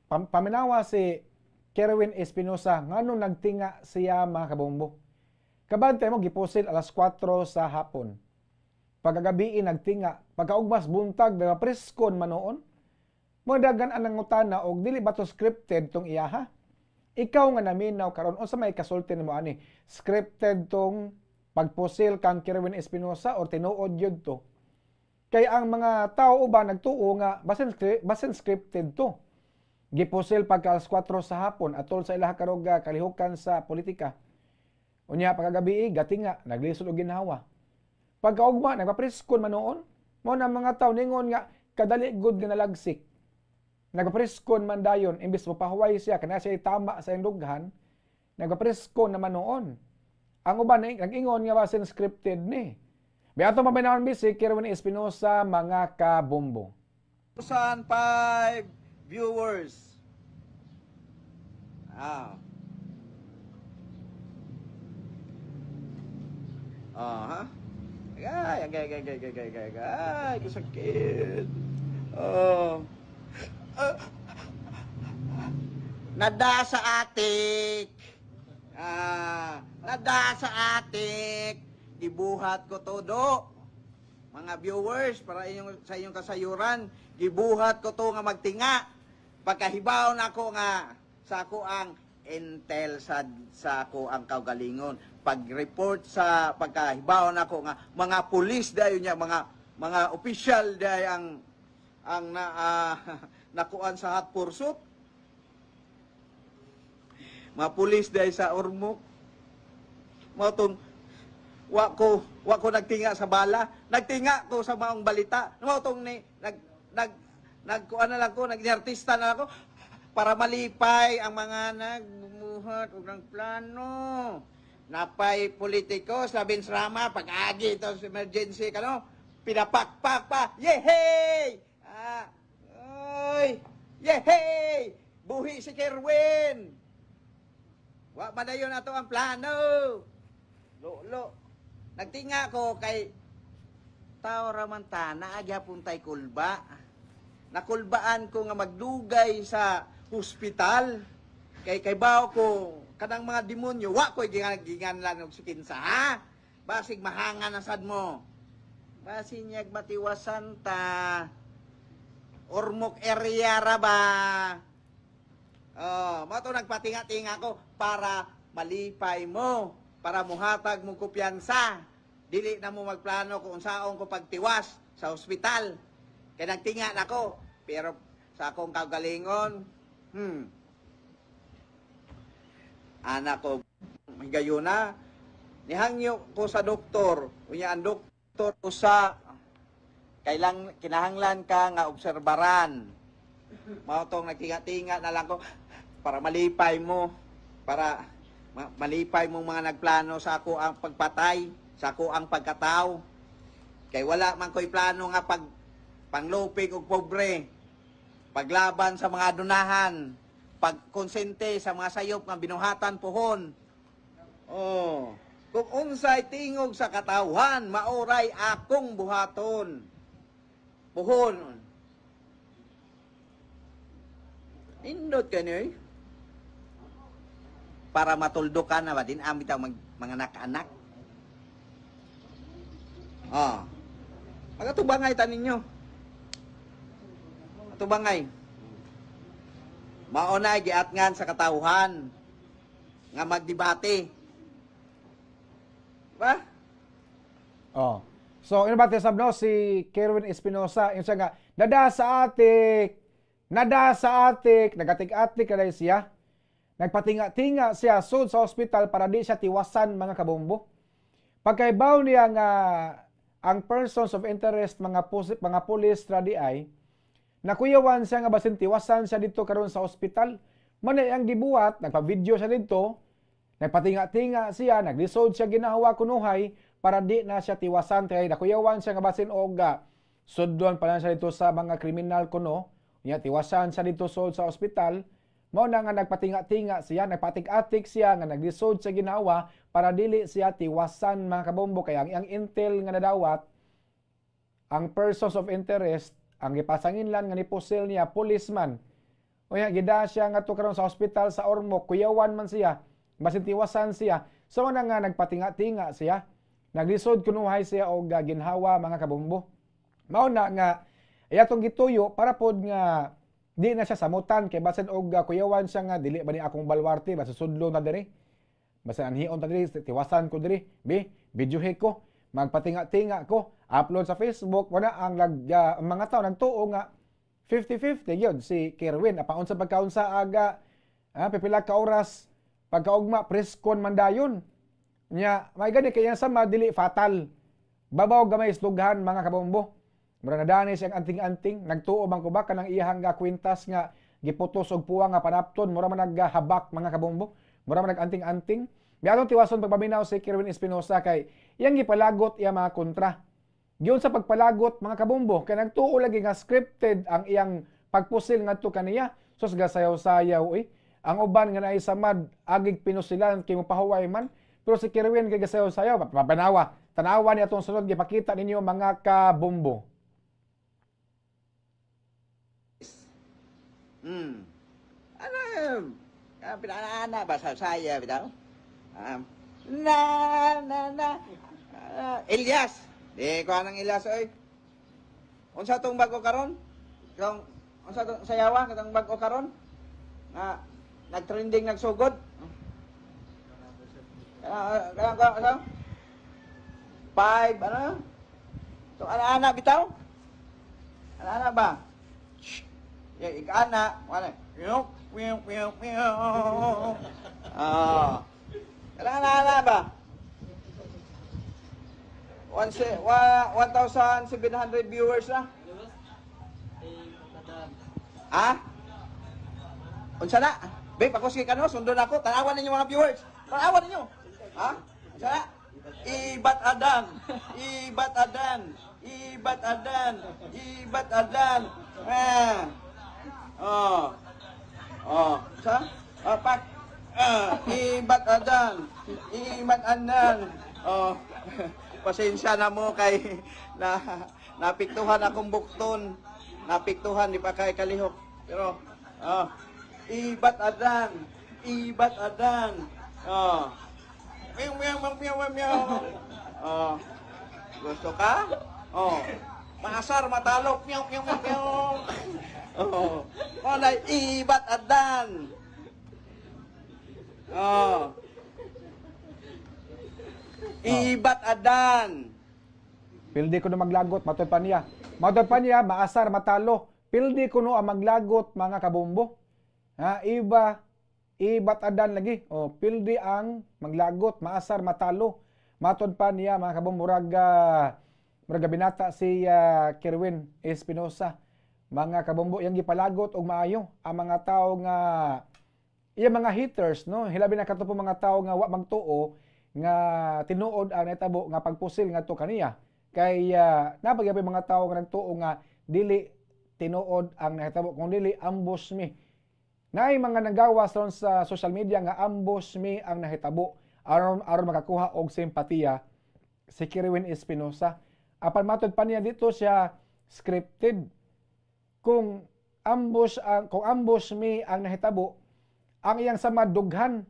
Paminawa si Kerwin Espinosa ngano nagtinga siya, mga kabombo. Kabantay mo, gipusil alas 4 sa hapon. Pagkagabi nagtinga, pagkaugmas buntag nagapreskon manoon. Mo dagan ang nangutana og dili ba to scripted tong iyaha? Ikaw nga naminaw karon, unsa may kasulti nimo ani? Scripted tong pagpusil kang Kerwin Espinosa or tinuod gyud to? Kay ang mga tao uban nagtuo nga basin scripted to. Gipusil pagka alas 4 sa hapon atol sa ilaha karoga kalihukan sa politika. Unya pagkagabi gatinga, naglisod og ginhawa. Pagkaugma nagpapreskon man noon. Mao na mga tao ningon nga kadali gud nga nalagsik. Nagpapreskon man dayon imbes mopahuway siya kana siya tama sa iyang dughan, nagpapreskon naman noon. Ang uban nag-ingon nga basin scripted ni. Biato paminawon si Kerwin Espinosa, mga kabombo. 1,005 viewers. Ah. Ah, ha? Ay, ay, ay, ay, ay, ay, ay, ay, ay, kasakit. Oh. Ah. Nada sa atik. Ah, nada sa atik. Gibuhat ko todo. Mga viewers, para inyong, sa inyong kasayuran, gibuhat ko to nga magtinga. Pagkahibaw na ako nga sa ako ang intel sa ako ang kaugalingon. Pag-report sa pagkahibaw na ako nga mga pulis dayon niya, mga opisyal day ang na nakuan sa hot pursuit. Mga pulis day sa Ormoc. Mao tong wa ko nagtinga sa bala, nagtinga ko sa maong balita. Mao tong ni nag nag nagkuan na lang ko, nag-artista na lang ko para malipay ang mga nagbubuhat og ng plano. Napay politiko sa Rama pag-agi ito sa emergency kano, pinapakpak pa. Yehey! Ah, oy! Yehey! Buhi si Kerwin! Wa man dayon ato ang plano. Lolo. Nagtinga ko kay tao ra man ta, naa gyapon tay kulba. Nakulbaan ko nga magdugay sa hospital. Kay bawo ko kanang mga demonyo, wa ko'y ginganlan og sikinsa, ha? Basig mahanga na sad mo. Basin niyag matiwasan ta. Ormoc area ra ba? Oh, mao to nagpatinga-tinga ko para malipay mo, para muhatag mo kumpiyansa. Dili na mo magplano kung unsaon ko pagtiwas sa ospital. Kay nagtinga na ko, pero sa akong kaugalingon, anak ko, higayuna, nihangyo ko sa doktor, unya ang doktor usa kailang kinahanglan ka nga obserbaran. Mao tong nagtinga-tinga na lang ko para malipay mo, para malipay mong mga nagplano sa ako ang pagpatay, sa ako ang pagkatao. Kay wala man ko'y plano nga pag panglupig og pobre, paglaban sa mga adunahan, pagkonsente sa mga sayop nga binuhatan pohon. Oh, kung unsay tingog sa katawhan, maoray akong buhaton. Pohon. Indot ka niyo eh. Para matuldo ka na ba din amit ang mga anak-anak. Ah. Magatubangay ta ninyo. Matubangay. Mao na giatngan sa katawhan nga magdebate. Ba? Oh. So, ino ba sab no si Kerwin Espinosa, yung siya nga nada sa atik, nada sa atik, nagatik-atik na siya. Nagpatinga-tinga siya sud sa ospital para di siya tiwasan, mga kabombo. Pagkaibaw niya nga ang persons of interest mga pulis ra di ay, nakuyawan siya nga basin tiwasan siya dito karon sa ospital. Manay ang gibuhat, nagpa-video siya dito, nagpatinga-tinga siya, naglisod siya ginawa kunuhay para di na siya tiwasan kay nakuyawan siya nga basin og sudlon pa na siya dito sa mga kriminal kuno. Nya tiwasan siya dito sud sa ospital. Mao na nga nagpatinga-tinga siya, nagpatik-atik siya nga naglisod sa ginawa para dili siya tiwasan, mga kabombo, kay ang iyang intel nga nadawat, ang persons of interest, ang gipasanginlan nga nipusil niya policeman. Unya gida siya ngadto karon sa ospital sa Ormoc, kuyawan man siya, basin tiwasan siya. So na nga nagpatinga-tinga siya. Naglisod kunuhay siya og ginhawa, mga kabombo. Mao na nga iyatong gituyo para pod nga di na siya samutan kay basin og kuyawan siya nga dili ba ni akong balwarte, basta sudlo na diri. Basta anhion ta diri, tiwasan ko diri, bi videohe ko, magpatinga-tinga ko, upload sa Facebook, wala ang ang mga tao nagtuo nga 50-50 gyud si Kerwin. Apan unsa pagkaunsa aga, pipila ka oras pagkaugma, preskon man dayon. Nya may gani kay sa dili fatal. Babaw gamay isdughan, mga kabombo. Mura nadani siyang anting-anting, nagtuo man ko ba kanang iyahang ga kwintas nga giputos og puwa nga panapton, mura man naghabak, mga kabombo. Mura man nag-anting-anting. Miadtong tiwason pagpaminaw si Kerwin Espinosa kay iyang gipalagot iya mga kontra. Giyon sa pagpalagot, mga kabombo, kay nagtuo lagi nga scripted ang iyang pagpusil ngadto kaniya. Sus, gasayaw-sayaw eh. Ang uban nga naay samad agig pinusilan kay mopahuway man. Pero si Kerwin kay gasayaw-sayaw, papanawa. Tanawa ni atong sunod gipakita ninyo, mga kabombo. Ano, pinana ba sa saya bitaw? Na na na. Elias. Di ko anang Elias oy. Unsa tong bago karon? Kung unsa tong sayawa katong bago karon? Nga nagtrending, nagsugod. Kaya kaya five ano? To ana-ana bitaw? Ana-ana ba? Ya, ikana, wala. Meow, meow, meow, meow. Ah. Ana-ana ba? 1,700 viewers na. Ha? Unsa na? Babe, ako sige kano, sundon ako. Tanawan ninyo, mga viewers. Tanawan ninyo. Ha? Unsa na? Ibat adan. Ibat adan. Ibat adan. Ibat adan. Ah. Oh. Oh. Sa? Oh, pak. Ah, ibat adan. Ibat adan. Oh. Pasensya na mo kay na napiktuhan akong bukton. Napiktuhan, di pa kay kalihok. Pero oh, ibat adan. Ibat adan. Oh. Meow meow meow meow meow. Oh. Gusto ka? Oh. Maasar matalo. Meow meow meow meow. Oh. Wala ibat adan. Oh. Ibat adan. Pildi ko na maglagot, matod pa niya. Matod pa niya, maasar, matalo. Pildi ko no ang maglagot, mga kabombo. Ha, iba, ibat adan lagi. O, pildi ang maglagot, maasar, matalo. Matod pa niya, mga kabombo, murag, murag binata si Kerwin Espinosa. Mga kabombo, yang gipalagot og maayo ang mga tao nga iya mga haters, no? Hilabi na kato po mga tao nga wa magtuo nga tinuod ang nahitabo nga pagpusil ngadto kaniya. Kay napagyapay mga tao nga nagtuo nga dili tinuod ang nahitabo kung dili ambush mi. Naay mga nagawas ron sa social media nga ambush mi ang nahitabo aron aron makakuha og simpatiya si Kerwin Espinosa. Apan matod pa niya, dito siya scripted. Kung ambush mi ang nahitabo, ang iyang samad dughan.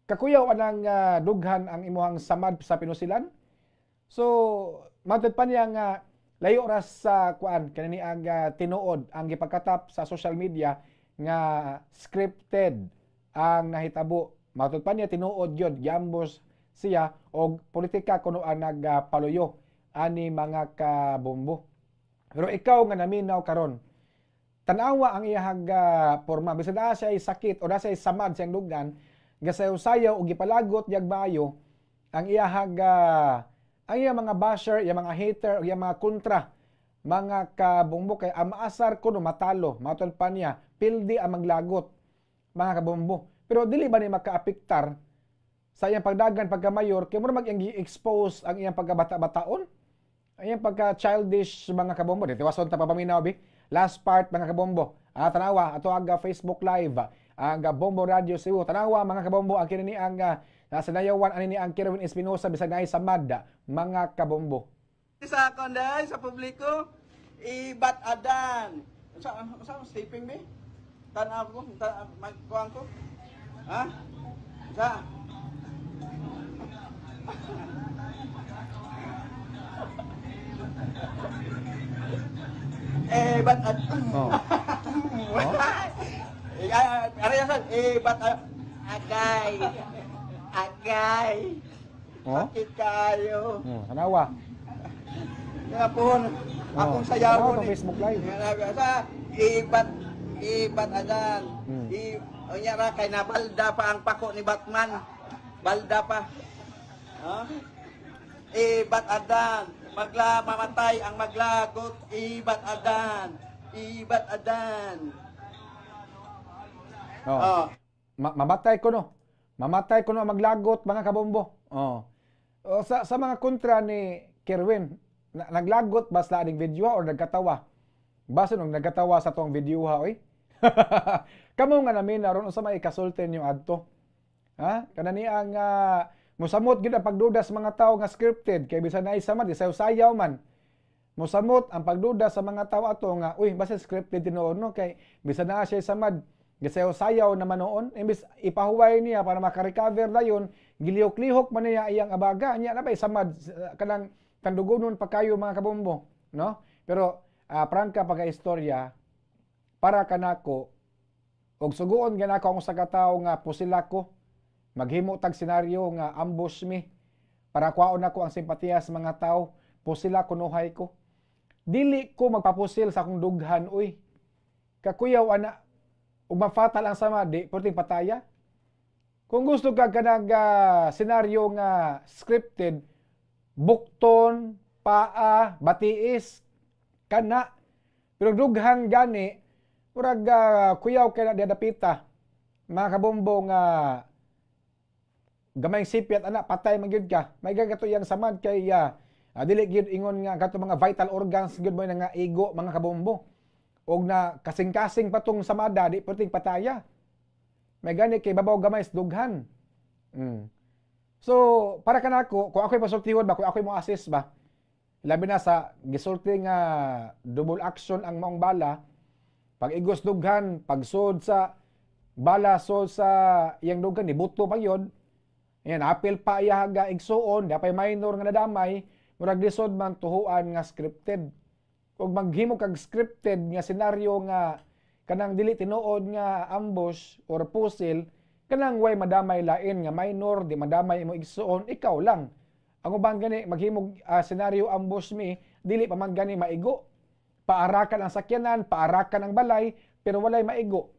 Kakuyaw anang dughan ang imuhang samad sa pinusilan. So, matod pa niya nga layo ra sa kuan kanini ang tinuod ang gipagkatap sa social media nga scripted ang nahitabo. Matod pa niya, tinuod gyud giambos siya og politika kuno ang nagpaluyo ani, mga kabombo. Pero ikaw nga naminaw karon, tan-awa ang iyahag porma bisan naa siya ay sakit o naa siya ay samad siyang dughan, gasayaw-sayaw og gipalagot yag maayo ang iyahag ang iyang mga basher, iyang mga hater, o iyang mga kontra, mga kabombo, kay ang maasar kuno matalo, matod pa niya, pildi ang maglagot, mga kabombo. Pero dili ba ni makaapektar sa iyang pagdagan pagka-mayor kay mura mag iyang gi-expose ang iyang pagkabata-bataon? Ang iyang pagka-childish, mga kabombo. Di tiwason ta papaminaw bi. Last part, mga kabombo. Tanawa ato ang Facebook Live ang Bombo Radio Cebu. Tanawa, mga kabombo, ang kini ang nasa nayawan ani ni ang Kerwin Espinosa bisag naay samad, mga kabombo. Sa konday sa publiko, ibat adan. Sa sa sleeping be? Tanaw ko, magkuhan ko. Ha? Sa? Eh, ba't at Oh. Oh. Eh, ay, ay, ay, eh, ba't agay, agay, Oh. sakit kayo. Oh, tanawa. Nga po, akong Oh, sayaw tanawa tong Facebook Live. Sa, ibat, ibat adan. I, unya ra kay nabalda pa ang pako ni Batman. Balda pa. Ha? Ibat adan. Magla mamatay ang maglagot. Ibat adan. Ibat adan. Oh. Oh. Mamatay ko no. Mamatay ko no maglagot, mga kabombo. Oh. O, sa mga kontra ni Kerwin, naglagot ba sa aning video or nagkatawa? Basta nung nagkatawa sa tong video ha, oy. Kamo nga namin naron, unsa may kasulti niyo adto? Ha? Kanani ang musamot gyud ang pagduda sa mga tawo nga scripted kay bisan naay sama di sayaw man. Musamot ang pagduda sa mga tawo ato nga, uy, basta scripted tinuod no, kay bisan naa siya samad, gisayaw-sayaw naman noon, imbis ipahuway niya para maka-recover dayon, gilihok-lihok man niya iyang abaga niya na ba samad, kanang tandugonon pa kayo, mga kabombo, no? Pero prangka pagka istorya, para kanako og suguon ganako ang usa ka tawo nga pusila ko, maghimo tag senaryo nga ambush mi para kwaon nako ang simpatiya sa mga tawo, pusila kunuhay ko. Dili ko magpapusil sa akong dughan, uy. Kakuyaw ana ug mafatal ang sama, di perting pataya. Kung gusto ka kanang senaryo nga scripted, bukton, paa, batiis, kana. Pero dughan gani, murag kuyaw kay na dapita. Mga kabombo, nga gamay sipyat ana, patay man gyud ka. May gagato iyang samad kay dili gyud ingon nga kato mga vital organs gyud mo nga igo, mga kabombo. Og na kasing-kasing pa tong samada, di perting pataya. May gani kay babaw gamay sa dughan. So, para kanako, kung ako'y pasultihon ba, kung ako'y mo assist ba, labi na sa gisulti nga double action ang maong bala, pag igos dughan, pagsod sa bala, sod sa iyang dughan, nibuto pa yun. Ayan, apil pa iya ga igsuon, dapay minor nga nadamay, murag lisod man tuhuan nga scripted. Kung maghimo kag scripted nga senaryo nga kanang dili tinuod nga ambush or pusil, kanang way madamay lain nga minor, di madamay imo igsuon, ikaw lang. Ang uban gani maghimog senaryo ambush mi, dili pa man gani maigo. Paarakan ang sakyanan, paarakan ang balay, pero walay maigo.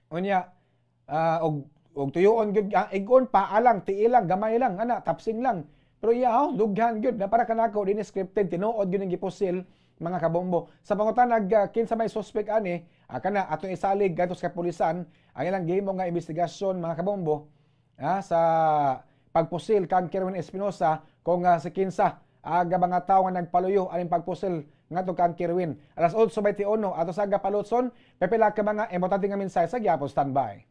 Unya, og tuyoon gyud ang igon paa lang, tiil lang, gamay lang, ana, tapsing lang. Pero iyaw, dughan gyud na para kanako dinhi scripted, tinuod gyud ang gipusil, mga kabombo. Sa pangutanag kinsa may suspect ani, kana atong isalig gadto sa kapulisan ang ilang gihimo nga investigasyon, mga kabombo, sa pagpusil kang Kerwin Espinosa, kung si kinsa aga mga tawo nga nagpaluyo aning pagpusil ngadto kang Kerwin. Alas 8:21 ato sa Palutson, pepila ka mga importante nga mensahe sa gyapon, standby.